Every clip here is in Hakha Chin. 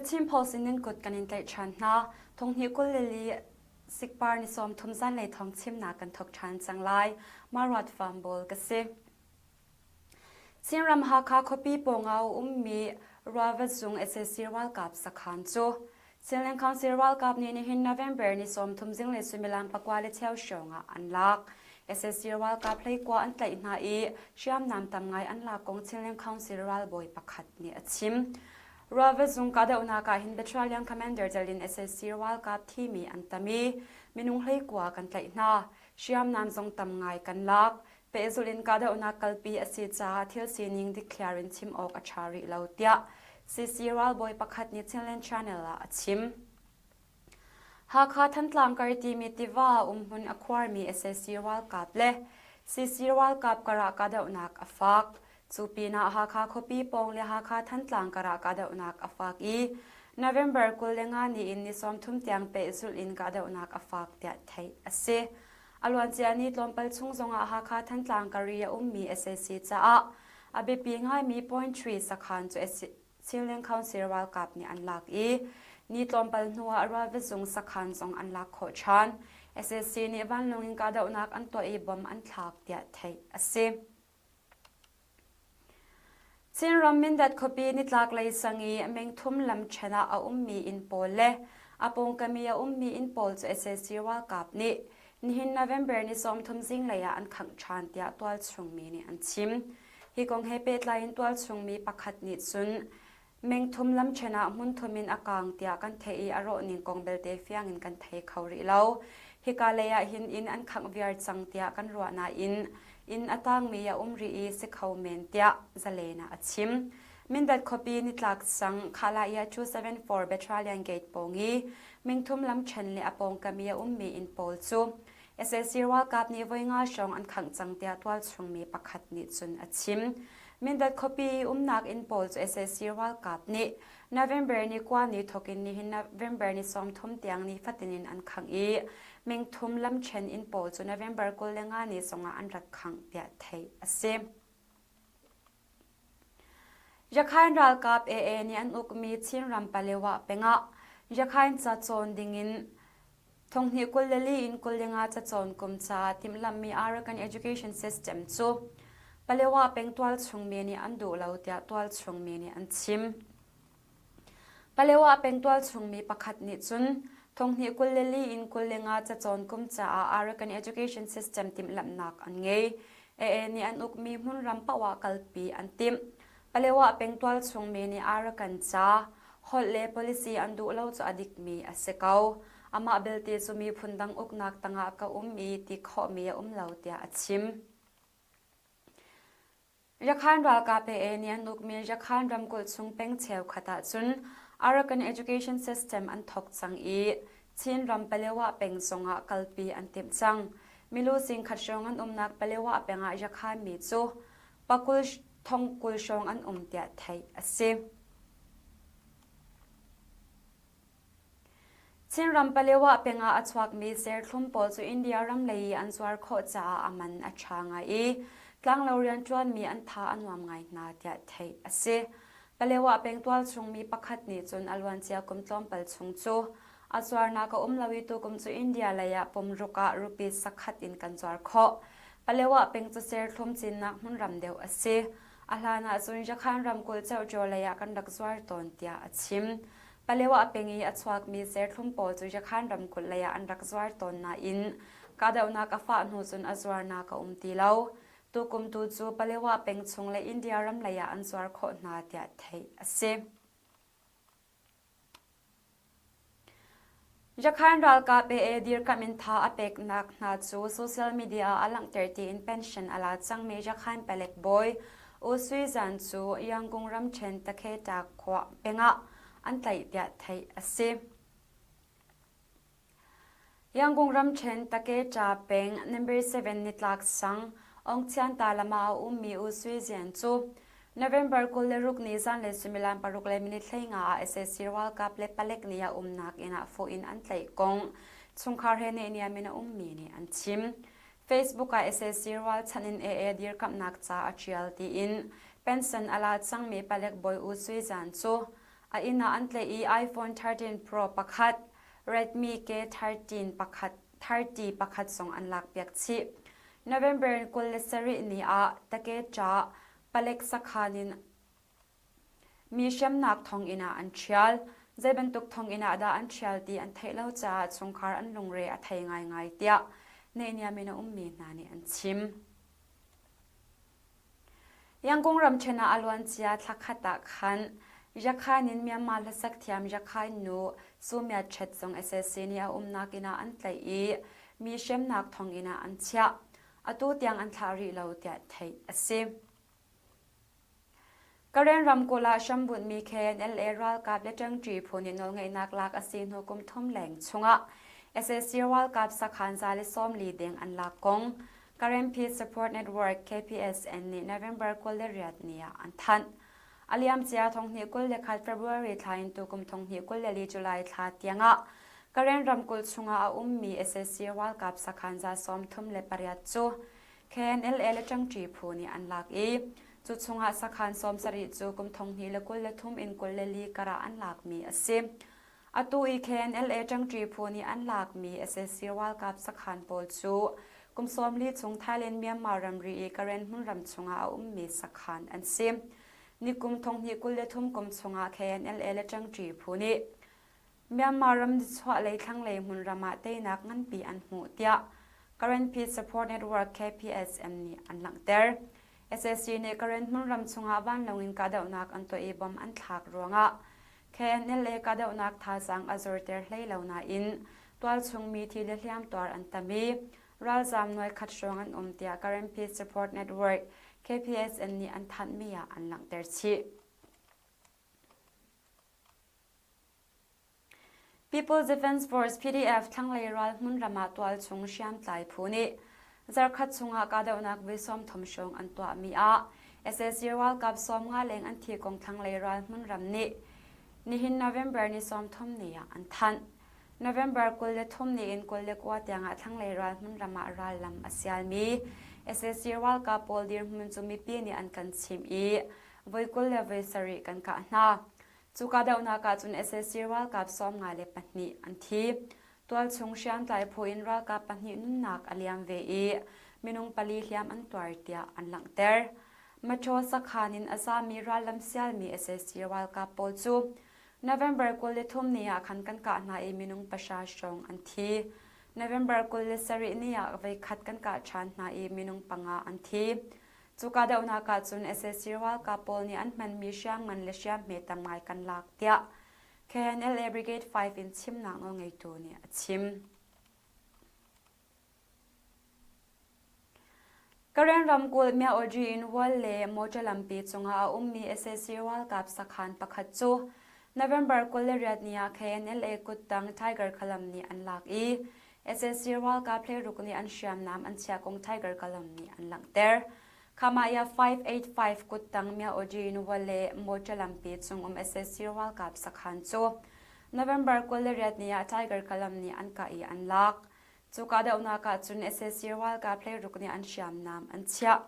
The Chin Post in nan kut kan in tlaih ṭhan hna. Thonghnih 24 sikpar ni 30 zanlei thawng chimnak kan thawk ṭhan cang lai. Maruat Farm Bawl ka si. Chinram Hakha khuapi pawngah a ummi Ruava zung sac ralkap sakhan cu Chinland Council ralkap nih nihin November ni 30 zinglei suimilam pakua le cheu hrawng ah an lak. Sac ralkap hleikua an tlaih hna i hriamnam tam ngai an lak kong Chinland Council ralbawi pakhat nih a chim. Ruava zung kahdohnak ah hin Battalion Commander tel in sac ralkap thimi an tam i minung hleikua kan tlaih hna. Hriamnam zong tam ngai kan lak. Pehzulh in kahdohnak kalpi a si caah thil sining dikthliar in chim awk a ṭha rih lo tiah CC ralbawi pakhat nih Chinland Channel ah a chim. Hakha Thantlang kar timi tiva umhmun a khuarmi sac ralkap le CC ralkap karah kahdohnak a fak. Cu pinah Hakha khuapi pawng le Hakha Thantlang karah kahdohnak a fak i November 25 ni in ni 30 tiang pehzulh in kahdohnak a fak tiah theih a si. A luancia ni tlawmpal chung zongah Hakha Thantlang kari a ummi sac caah a biapi ngaimi Point Tree sakhan cu Chinland Council ralkap nih an lak i ni tlawmpal hnuah Rualvazung sakhan zong an lak khawh ṭhan. Sac nih vanlawng in kahdohnak an tuah i bom an thlak tiah theih a si. Chinram Mindat khuapi nitlaklei sang i mengthum lamṭhen ah a ummi inn pawl le a pawngkam i a ummi inn pawl cu sac ralkap nih nihin November ni 30 zinglei ah an khangh ṭhan tiah tualchung mi nih an chim. Hi kong he pehtlai in tualchung mi pakhat nih cun Mengthum lamṭhen ah hmunthum in a kaang tiah kan theih i a rawhning kong belte fiang in kan thei kho rih lo. Hika lei ah hin inn an khangh viar cang tiah kan ruah nain inn a tangmi a um rih i si kho men tiah Zalen ah a chim. Mindat khuapi nitlak sang Khalaya 274 Battalion Gate pawng i mengthum lamṭhen le a pawngkam i a ummi inn pawl cu Sac ralkap nih voi nga hrawng an khangh cang tiah tualchung mi pakhat nih cun a chim. Mindat khuapi i umnak inn pawl cu sac ralkap nih November ni kua ni thawk in nihin November ni 30 tiang ni fatin in an khangh i mingthum lamṭhen inn pawl cu November 25 ni zongah an rak khangh tiah theih a si. Yakhain ralkap AA nih an ukmi Chinram Palewa pengah Yakhain ca cawn dingin Thonghnih 24 in 25 cacawn kum caah timhlamhmi Arakan Education System cu Palewa peng tualchung mi nih an duh lo tiah tualchung mi nih an chim. Palewa peng tualchung mi pakhat nih cun thonghnih 24 in 25 cacawn kum caah Arakan Education System timhlamhnak an ngei. AA nih an ukmi hmunram paoh ah kalpi an timh. Palewa peng tualchung mi nih Arakan ca, holh le policy an duh lo cu a dikmi a si ko. Amah belte cu miphun dang uknak tangah ka um i ti khawhmi a um lo tiah a chim. Rakhan ralkap AA nih an ukmi Rakhan ramkulh chung peng cheukhat ahcun Arakan Education System an thawk cang i Chinram Palewa peng zongah kalpi an timh cang. Milu singkhat hrawng an umnak Palewa peng ah Rakhan mi cu pakul thongkul hrawng an um tiah theih a si. Chinram Palewa peng ah a chuakmi serthlum pawl cu India ram lei i an zuar khawh caah a man a ṭha ngai i tlanglo rianṭuanmi an tha a nuam ngai hna tiah theih a si. Palewa peng tualchung mi pakhat nih cun a luancia kum tlawmpal chung cu a zuarnak a um lo i tukum cu India lei ah pumruk ah rupees zakhat in kan zuar khawh. Palewa peng cu serthlum cinnak hmunram deuh a si. A hlan ah cun Yakhan ramkulh Cohṭaw lei ah kan rak zuar tawn tiah a chim. Palewa peng i a chuakmi serthlum pawl cu Yakhan ramkulh lei ah an rak zuar tawn nain kahdohnak a fah hnu cun a zuarnak a um ti lo. Tukum tu cu Palewa peng chung le India ram lei ah an zuar khawh hna tiah theih a si. Yakhan ralkap AA dirkamh in tha a peknak hna cu social media ah a langhter tiin pension a la cangmi Yakhan palek bawi U Sui Zan cu Yangon ramṭhen Takheta khua pengah an tlaih tiah theih a si. Yangon ramṭhen Takeṭa peng Number 7 nitlak sang Ongchianta lam ah a ummi U Sui Zian cu November 26 ni zanlei suimilam paruk le minute 15 ah sac ralkap le palek nih a umnak inn ah fawh in an tlaih kong chungkhar he naihniam in a ummi nih an chim. Facebook ah sac ralchanh in AA dirkamhnak ca a ṭial tiin pension a la cangmi palek bawi U Sui Zan cu. A inn ah an tlaih i iPhone 13 Pro pakhat, Redmi K13 pakhat, 30 pakhat zong an lakpiak chih. November 27 ni ah Takecha palek sakhan in mi hremnak thonginn ah an ṭhial. Zei bantuk thonginn ah dah an ṭhial ti an theih lo caah chungkhar an lungre a thei ngaingai tiah neihniam in a ummi hna nih an chim. Yangon ramṭhen ah a luancia thla khat ah khan Yakhan in Myanmar hlasak thiam Yakhain nu Su Myat Chet zong sac nih a umnak inn ah an tlaih i mi hremnak thonginn ah an chiah. Atu tiang an thlah rih lo tiah theih a si. Karen ramkulh ah hrambunhmi KNLA ralkap le ṭangṭi phu nih nawlngeihnak lak a si hnu kum thum leng chungah sac ralkap sakhan 140 deng an lak kong Karen Peace Support Network KPSN nih November 28 ni ah an thanh. A liamcia 2021 February thla in tukum 2024 July thla tiangah Karen ramkulh chungah a ummi sac ralkap sakhan 38 cu KNLA le ṭangṭi phu nih an lak i cu chungah sakhan 70 cu kum 2023 in 24 karah an lakmi a si. Atu i KNLA ṭangṭi phu nih an lakmi sac ralkap sakhan pawl cu kum 40 chung Thailand-Myanmar ramri i Karen hmunram chungah a ummi sakhan an si. Nikum 2023 kum chungah KNLA le ṭangṭi phu nih Myanmar ram nichuahlei thlanglei hmunram ah teinak nganpi an hmuh tiah Karen Peace Support Network KPSN nih an langhter. Sac nih Karen hmunram chungah vanlawng in kahdohnak an tuah i bomb an thlak ruangah KNLA kahdohnak thazaang a zorter hlei lo nain tualchung mi thi le hliamtuar an tam i ralzaam nuai khat hrawng an um tiah Karen Peace Support Network KPSN nih an thanhmi ah an langhter chih. People Defence Force PDF thlanglei ral hmunram ah tualchung hriamtlai phu nih zarkhat chungah kahdohnak voi 30 hrawng an tuahmi ah sac ralkap 50 leng an thi kong thlanglei ral hmunram nih nihin November ni 30 ni ah an thanh. November 23 ni in 29 tiangah thlanglei ral hmunram ah rallam a sialmi sac ralkap pawl dirhmun cu mipi nih an kan chimh i voi 20 le voi sarih kan kah hna. Cu kahdohnak ah cun sac ralkap 54 an thi. Tualchung hriamtlai phu in ralkap pahnih nunnak a liam ve i minung pali hliam an tuar tiah an langhter. Maṭaw sakhan in a zami rallam sialmi sac ralkap pawl cu November 23 ni ah khan kan kah hna i minung pahra hrawng an thi. November 27 ni ah voikhat kan kah ṭhan hna i minung panga an thi. Cu kahdohnak ah cun sac ralkap pawl nih an hmanmi hriamngan le hriamhme tam ngai kan lak tiah KNLA Brigade 5 in chimnak nawlngeitu nih a chim. Karen ramkulh Myaoji in Wal le Mocha lampi cungah a ummi sac ralkap sakhan pakhat cu November 28 ni ah KNLA kuttang Tiger Kalam nih an lak i Sac ralkap hleiruk nih an hriamnam an chiah kong Tiger Kalam nih an langhter. Khamaya 585 kuttang Myaoji nuva le Mocha lampi cung um sac ralkap sakhan cu November 28 ni ah Tiger Kalam nih an kah i an lak. Cu kahdohnak ah cun sac ralkap hleiruk nih an hriamnam an chiah.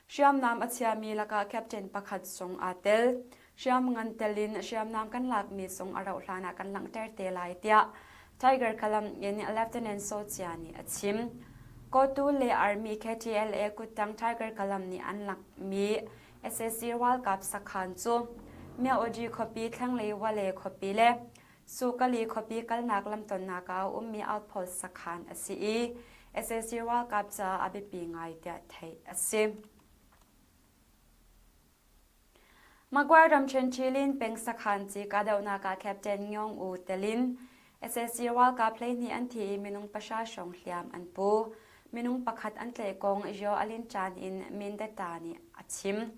Hriamnam a chiami lakah captain pakhat zong aa tel. Hriamngan tel in hriamnam kan lakmi zong a rauh hlan ah kan langhter te lai tiah Tiger Kalam in Lieutenant Saw Cia nih a chim. Kotu le Army KTLA kuttang Tiger Kalam nih an lakmi sac ralkap sakhan cu Myaoji khuapi thlanglei Wale khuapi le Sukali khuapi kalnak lamtonnak ah a ummi outpost sakhan a si i sac ralkap caah a biapi ngai tiah theih a si. Magway ramṭhen Ṭhilin peng sakhan ci kahdohnak ah Captain Ngyong U telin sac ralkap 12 an thi i minung pahra hrawng hliam an pu. Minung pakhat an tlaih kong Yaw Alin Chan in Mindata nih a chim.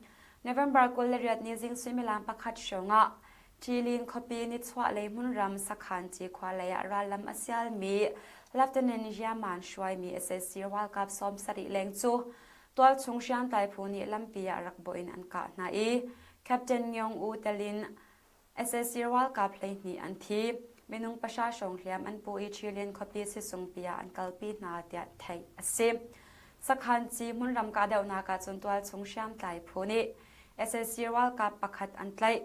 November 28 ni zing suimilam pakhat hrawng ah Ṭilin khuapi nichuahlei hmunram sakhan cikhua lei ah rallam a sialmi Lieutenant Yaman hruaimi sac ralkap 70 leng cu tualchung hriamtlai phu nih lampi ah rak bawh in an kah hna i Captain Ngyong U telin sac ralkap 12 an thi. Minung pahra hrawng hliam an pu i Ṭilin khuapi sizungpi ah an kalpi hna tiah theih a si. Sakhan ci hmunram kahdohnak ah cun tualchung hriamtlai phu nih sac ralkap pakhat an tlaih.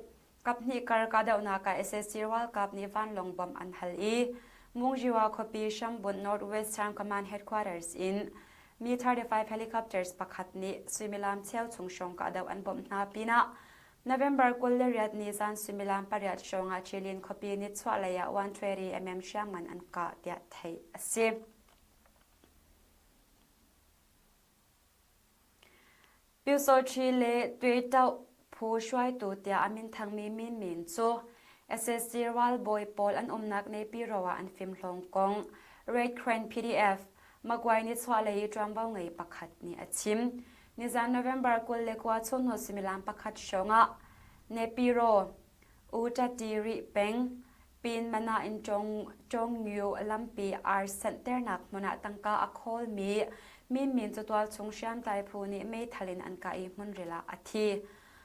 Kaphnih kar kahdohnak ah sac ralkap nih vanlawng bomb an hal i Mungjiwa khuapi hrambunh North Western Command Headquarters in Mi-35 helicopters pakhat nih suimilam cheu chung hrawng kahdoh an bawmh hna pinah November 28 ni zan suimilam pariat hrawng ah Chilin khuapi nichuahlei ah 120 mm hriamngan an kah tiah theih a si. Pyusawṭhi le Tuetoh phu hruaitu tiah a minthangmi Min Min cu sac ralbawi pawl an umnak Naypyidaw ah an fimhlawm kong Red Crescent PDF Magway nichuahlei i ṭuanvo ngei pakhat nih a chim. Nizan November 29 chunhnu suimilam pakhat hrawng ah Naypyidaw U Tati Rih peng Pin Mana in Ṭawngyu lampi ar sanhternak hmun ah tangka a khawlmi Min Min cu tualchung hriamtlai phu nih meithal in an kah i hmunril ah a thi.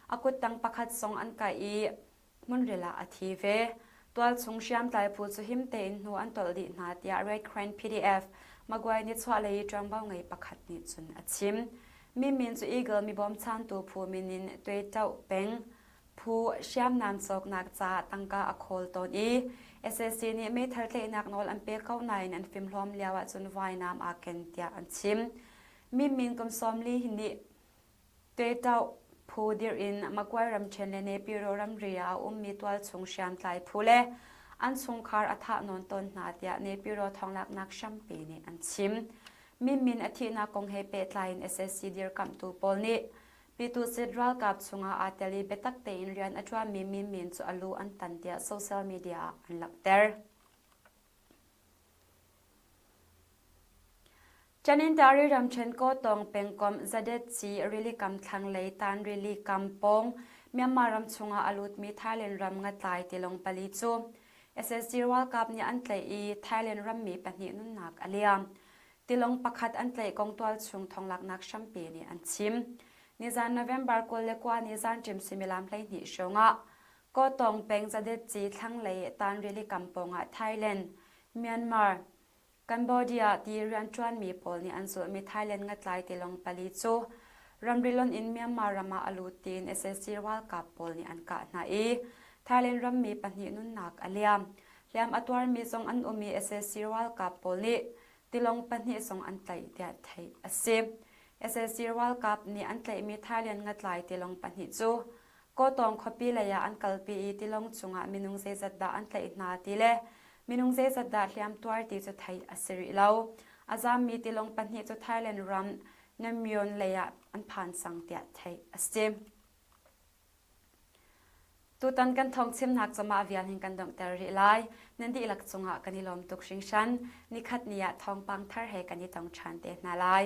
A kuttang pakhat zong an kah i hmunril ah a thi ve. Tualchung hriamtlai phu cu him tein hnu an tolh dih hna tiah Red Crescent PDF Magway nichuahlei i ṭuanvo ngei pakhat nih cun a chim. Min Min cu Eagle mi bawmchantu phu min in Tuetoh peng Phu hriamnam cawknak caah tangka a khawl tawn i sac nih meithal tlaihnak nawl an pek ko nain an fimhlawm lio ahcun vainam aa ken tiah an chim. Minmin kum 40 nih Tuetoh phu dirh in Magway ramṭhen le Nepiro ramri ah a ummi tualchung hriamtlai phu le an chungkhar a thah nawn tawn hna tiah Nepiro thawnglaknak hrampi nih an chim. Minmin a thihnak kong he pehtlai in sac dirkamhtu pawl nih Pyitusit ralkap chungah aa tel i biatak tein rian a ṭuanmi Min Min cu a lu an tan tiah social media ah an langhter. Tanintari ramṭhen Kawtawng pengkomh Zadetci rilikam thlanglei Tan rili kam pawng Myanmar ram chungah a lutmi Thailand ram ngatlai tilawng pali cu sac ralkap nih an tlaih i Thailand rammi pahnih nunnak a liam. Tilawng pakhat an tlaih kong tualchung thonglaknak hrampi nih an chim. Nizan November 29 ni zanṭim suimilam 12 hrawngah Kawtawng peng Zadetci thlanglei Tan rili kam pawngah Thailand, Myanmar, Cambodia ti rianṭuanmi pawl nih an zulhmi Thailand ngatlai tilawng pali cu ramri lonh in Myanmar ram ah a lut tiin sac ralkap pawl nih an kah hna i Thailand rammi pahnih nunnak a liam. Hliam a tuarmi zong an um i sac ralkap pawl nih tilawng pahnih zong an tlaih tiah theih a si. Sac ralkap nih an tlaihmi Thailand ngatlai tilawng pahnih cu Kawtawng khuapi lei ah an kalpi i tilawng chungah minung zeizat dah an tlaih hna ti le minung zeizat dah hliam tuar ti cu theih a si rih lo. A zaammi tilawng pahnih cu Thailand ram Namyon lei ah an phan cang tiah theih a si. Tutan kan thawngchimnak cu mah vial hin kan donghter rih lai. Nan dihlak cungah kan i lawm tuk hringhran. Nikhat ni ah thawngpang thar he kan i tong ṭhan te hna lai.